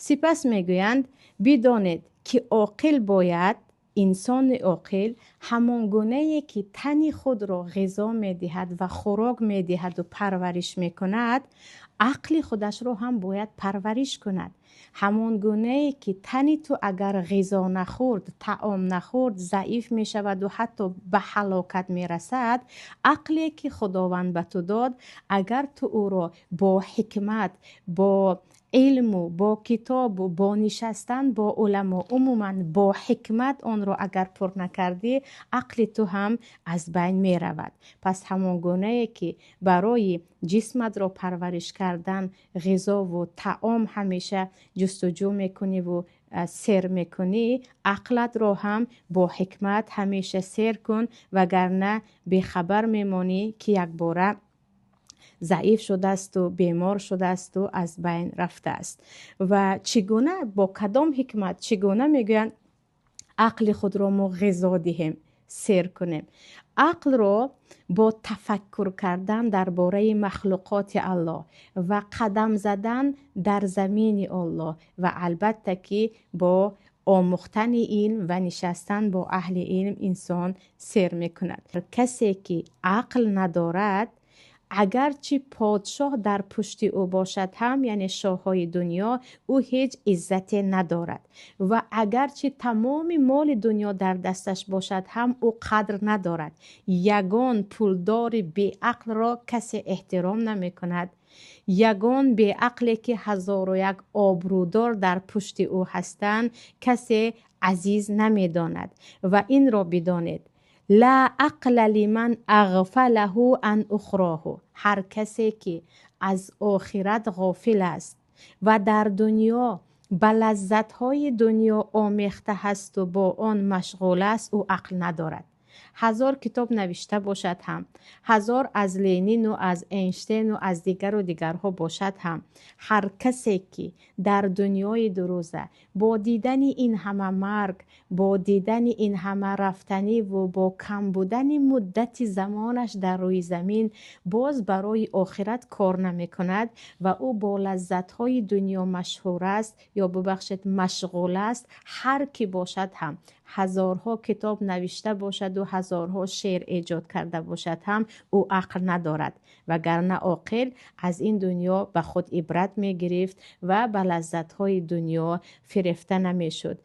Сипас мегӯянд: бидонед, ки оқил бояд, инсони оқил ҳамон гунае ки тани худро ғизо медиҳад ва хӯрок медиҳад ва парвариш мекунад, ақли худашро ҳам бояд парвариш кунад. Ҳамон гунае ки тани ту агар ғизо нахӯрд, таом нахӯрд, заиф мешавад ва ҳатто ба ҳалокат мерасад, ақле ки Худованд ба ту дод, агар ту ӯро бо ҳикмат, бо илму бо китобу бо нишастан бо уламо, умуман бо ҳикмат онро агар пур накардӣ, ақли ту ҳам аз байн меравад. Пас ҳамон гунае ки барои ҷисматро парвариш кардан ғизову таом ҳамеша ҷустуҷӯ мекуниву сер мекунӣ, ақлатро ҳам бо ҳикмат ҳамеша сер кун, вагарна бехабар мемонӣ, ки якбора заиф шудаасту бемор шудаасту аз байн рафтааст. Ва чӣ гуна, бо кадом ҳикмат, чӣ гуна мегӯянд ақли худро мо ғизо диҳем, сер кунем? Ақлро бо тафаккур кардан дар бораи махлуқоти Аллоҳ ва қадам задан дар замини Аллоҳ ва албатта ки бо омӯхтани илм ва нишастан бо аҳли илм инсон сер мекунад. Касе ки ақл надорад, агарчи подшоҳ дар пушти ӯ бошад ҳам, яъне шоҳҳои дунё, ӯ ҳеҷ иззате надорад ва агарчи тамоми моли дунё дар дасташ бошад ҳам, ӯ қадр надорад. Ягон пулдори беақлро касе эҳтиром намекунад. Ягон беақле ки 1001 обрӯдор дар пушти ӯ ҳастанд, касе азиз намедонад. Ва инро бидонед: ла ақла лиман ағфалаҳу ан ухроҳу. Ҳар касе ки аз охират ғофил аст ва дар дунё ба лаззатҳои дунё омехта ҳасту бо он машғул аст, ӯ ақл надорад. 1000 китоб навишта бошад ҳам, 1000 аз Ленину аз Эйнштейну аз дигару дигарҳо бошад ҳам, ҳар касе ки дар дунёи дурӯза бо дидани ин ҳама марг, бо дидани ин ҳама рафтаниву бо кам будани муддати замонаш дар рӯи замин боз барои охират кор намекунад ва ӯ бо лаззатҳои дунё машҳур аст ё бубахшед, машғул аст, ҳар ки бошад ҳам, ҳазорҳо китоб навишта бошаду ҳазорҳо шеър эҷод карда бошад ҳам, ӯ ақл надорад. Вагарна оқил аз ин дунё ба худ ибрат мегирифт ва ба лаззатҳои дунё фирефта намешуд.